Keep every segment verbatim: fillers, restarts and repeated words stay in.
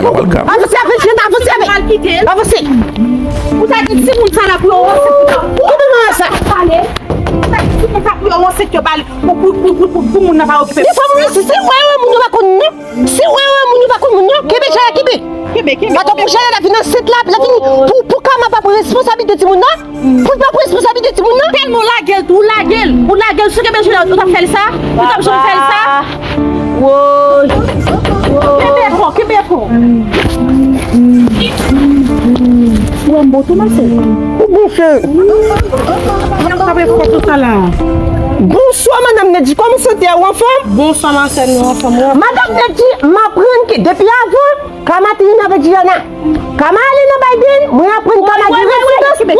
Avanse avè l, Jana, avanse avè l. Avanse. Ou ta di timoun sa la pou yo ranse pou yo. Koupe manman sa. Pale. Ou ta di timoun sa pou yo ranse pou yo pale. Pou, pou, pou, pou, pou, pou moun nan pa okipe. Defwa moun yo, si, si, wè, wè, moun yo pa konn non. Si w wè, wè, moun yo pa konn moun yo, kenbe Jana, kenbe. Kenbe, kenbe. Atò pou Jana la vin ansent la, la vin pou, pou Kama pa pran responsablite timoun nan. Pou l pa pran responsablite timoun nan. Tèlman w lage l tou, w lage l. Ou lage l, si w kenbe Jana, ou t ap fè l sa? Ou t ap janm fè l sa? Woy. Kenbe fò, kenbe fò. Ou wè m bon tou, Marcel? Ou bon, cheri. Mwen ap frape fò tou sa la. Bonswa, madanm Nedji, kòman w soti a, ou anfòm? Bonswa, Marcel, nou anfòm, wi. Madanm Nedji, m aprann ke depi avan, Kama te vin avèk Juliana. Kama ale nan Biden, mwen aprann Kama gen rezidans. Kenbe,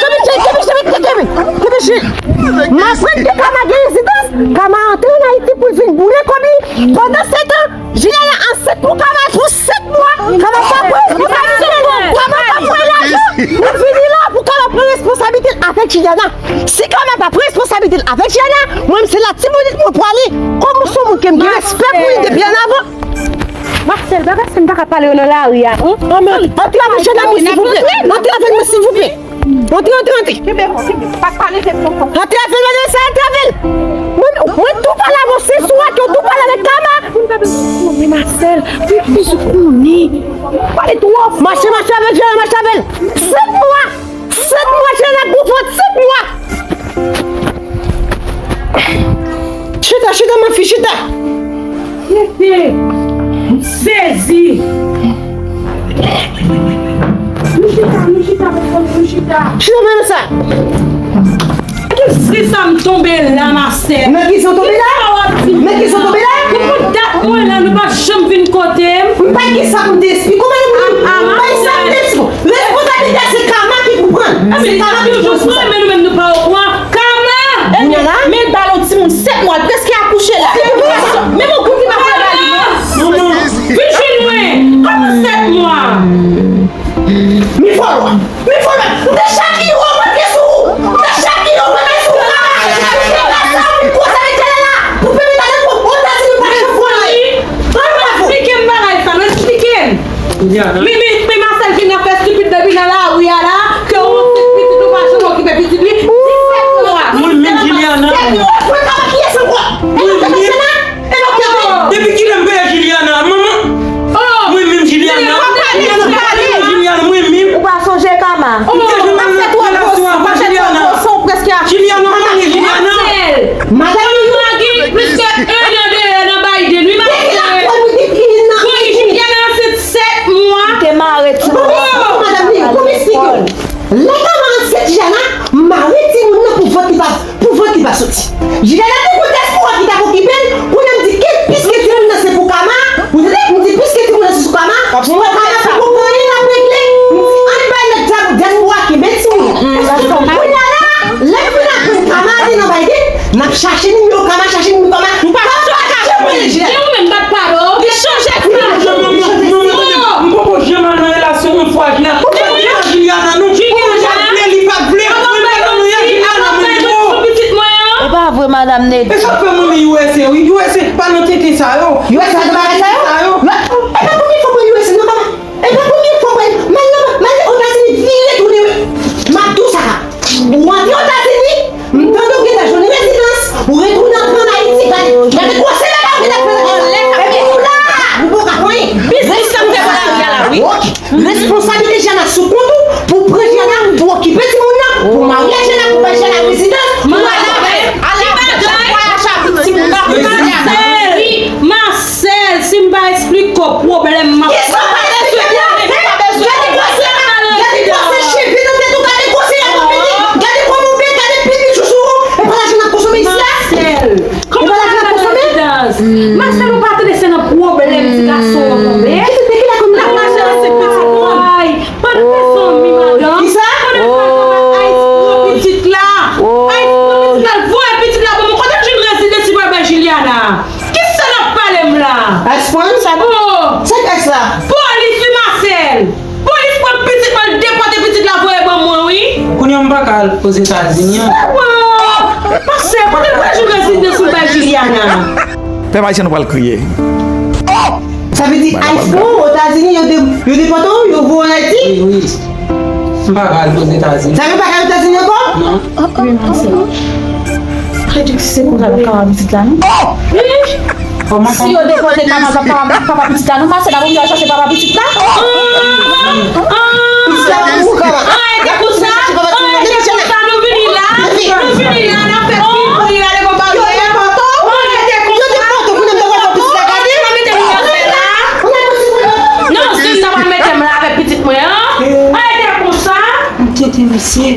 kenbe, kenbe, kenbe, kenbe, kenbe, kenbe. M aprann ke Kama gen rezidans. Kama antre ann Ayiti pou l vin boule kò li. Pandan se tan, Juliana ansent pou Kama pou sèt mwa. Kama pa pran responsablite l. Kama pa pran lajan. Mwen vini la pou Kama pran responsablite l avèk Juliana. Si Kama pa pran responsablite l avèk Juliana, mwen, se la tibonit mwen pwale. Kòm ou se yon moun ke m gen respè pou li depi ann avan. Marcel, bagay sa m pa ka pale yo nan lari a, en? Antre avèk Juliana, silvouplè. Antre avèk mwen, silvouplè. Antre, antre, antre. Kenbe fò, kenbe fò. Pa pale tèt tonton. Antre avè l, madanm sa, antre avè l. Mwen, mwen tou pale avè w, se sou ak yo tou pale avèk Kama. Moun pa bezwen konnen, Marcel. Moun pa bezwen konnen. Pale twò fò. Mache, mache avè l, Jana, mache avè l. Sèt mwa. Sèt mwa, Jana, gwo vant, sèt mwa. Chita, chita, mafi, chita. Rete. M sezi. Nou chita, nou chita, nou chita. Chita, men sa. Ki se sa m tonbe la, Marcel? Men ki sa w tonbe la? Men ki sa w tonbe la? Depi dat mwen la, nou pa janm vin kote m. M pa gen sa pou m te esplike w, madanm Lili. M pa gen sa pou m te esplike w. Responsablite a se Kama ki pou pran l. Se Kama ki pou pran l. Men nou menm nou pa okouran. Kama! Men ba l yon timoun sèt mwa, l prèske akouche la. Men yon gout li pa pral ba li non. Vin jwenn mwen. Kòman sèt mwa? Mi fò lwa. Mi fò lwa. M te chak yon mande sou ou. M te chak yon mande sou ou. Kama, se sa ou vin koze avèk Jana la. Pou pèmèt ale pou Etazini pa janm pran li. Ann, ann, ann. Esplike m bagay sa, non, esplike m. Men, men, men Marcel vin ap fè estipid depi nan lari a la, ke ou ansent pitit ou pa janm okipe pitit li. Disèt mwa. Mwen menm, Juliana. Mwen kaba kiyès ankò? Mwen menm. Depi kilè m peye Juliana, manman? Mwen menm, Juliana. Mwen menm, Juliana, mwen menm. Ou pa sonje Kama? M te jwenn nan relasyon avan Juliana. Juliana, manman, Juliana. Madanm Lili. Magi, plis ke en an deyò nan Biden, wi, Marcel. Wi, Juliana ansent sèt mwa. Li te mare timoun nan. Madanm Lili, pou m esplike w. Lè Kama ansent Juliana, mare timoun nan pou vant li pa, pou vant li pa soti. Juliana te gon dyaspora ki t ap okipe l, kounye a m di, ke, piske timoun nan se pou Kama, ou tande, m di, piske timoun nan se pou Kama, se pou Kama, se pou Kama l ap regle, m di, ann bay nèg dya-, dyaspora kenbe timoun nan. Kounye a la, Lè m fin aprann Kama ale nan Biden, n ap chache nimewo Kama, chache nimewo Kama. Kama pa janm rele Juliana. E ou menm bat pale w. Li chanje sa. M poko janm al nan relasyon yon fwa Juliana. Ou pa Juliana non. Ou pa vle, li pa vle. Mwen pa nan anyen Juliana, mwen menm. E pa vre, madanm Nedji. E sa k fè mwen men U S A, wi. U S A pa nan tenten sa yo. U S A nan bagay sa yo? E pa premye fwa mwen U S A non, Kama. E pa premye fwa mwen, m al nan, m al Etazini vire tounen wi. M ap di w sa. Ou antre Etazini, m tande w gentan jwenn rezidans, ou retounen antre ann Ayiti, gade, gade gwosè bagay ou gentan fè nan tèt la. Epi ou la, ou poko ka fè anyen. Biznis sa m fè pou lari a la, wi. Ok. Responsablite Jana sou kont ou, pou pran Jana, pou okipe timoun nan, pou maryaj Jana, pou bay Jana rezidans, pou al avè l, al avè l, pou al avè l, timoun nan, pou al avè l. Marcel, si m pa esplike w pwoblèm m ap... Kisa w pa esplike m la? Gade gwosè, gade gwosè cheve nan tèt ou, gade gwosè a nan figi, gade kòman w bèl, gade pipi chouchou ou, e pa lajan n ap konsome isi a? Marcel, kòman w pa nan rezidans? Marcel, ou pa tande se nan pwoblèm ti gason an tonbe? Ki te ki la kòm nan? L ap mache nan senk pitit mwen. Pandan mezanmi, madanm. Kisa? Pandan madanm Ice pran pitit la. Ice pran pitit la, l voye pitit la ban mwen. Kote l jwenn rezidans li pral bay Juliana? Kisa n ap pale m la? Ice pran sa? Oh! Sa k Ice la? Polis wi, Marcel. Polis pran pitit mwen, l depòte pitit la voye ban mwen wi. Kounye a m pa ka al Ozetazini an. Oh! Marcel, kote l pral jwenn rezidans li bay Juliana? Pèp ayisyen, nou pral kriye. Oh! Sa vle di high school, Etazini, yo de, yo depòte w, yo voye w an Ayiti? Wi, wi. M pa ka al Ozetazini. Sa vle pa ka al Etazini ankò? Non. Wi, mansè. Kredit si se konsa l ap kapab pitit la, non? Kòman sa? Si yo depòte papa, papa, papa pitit la, non, mansè, n ap oblije al chache papa pitit la? Pitit la pa pou kaba. An rete konsa, an rete konsa, nou vini la, nou vini la, n ap fè pil pri la devan baryè. An rete konsa, an rete konsa, nou mete nou afè la. Non, si n ta pral mete m la avèk pitit mwen an, an rete konsa. M tete misye.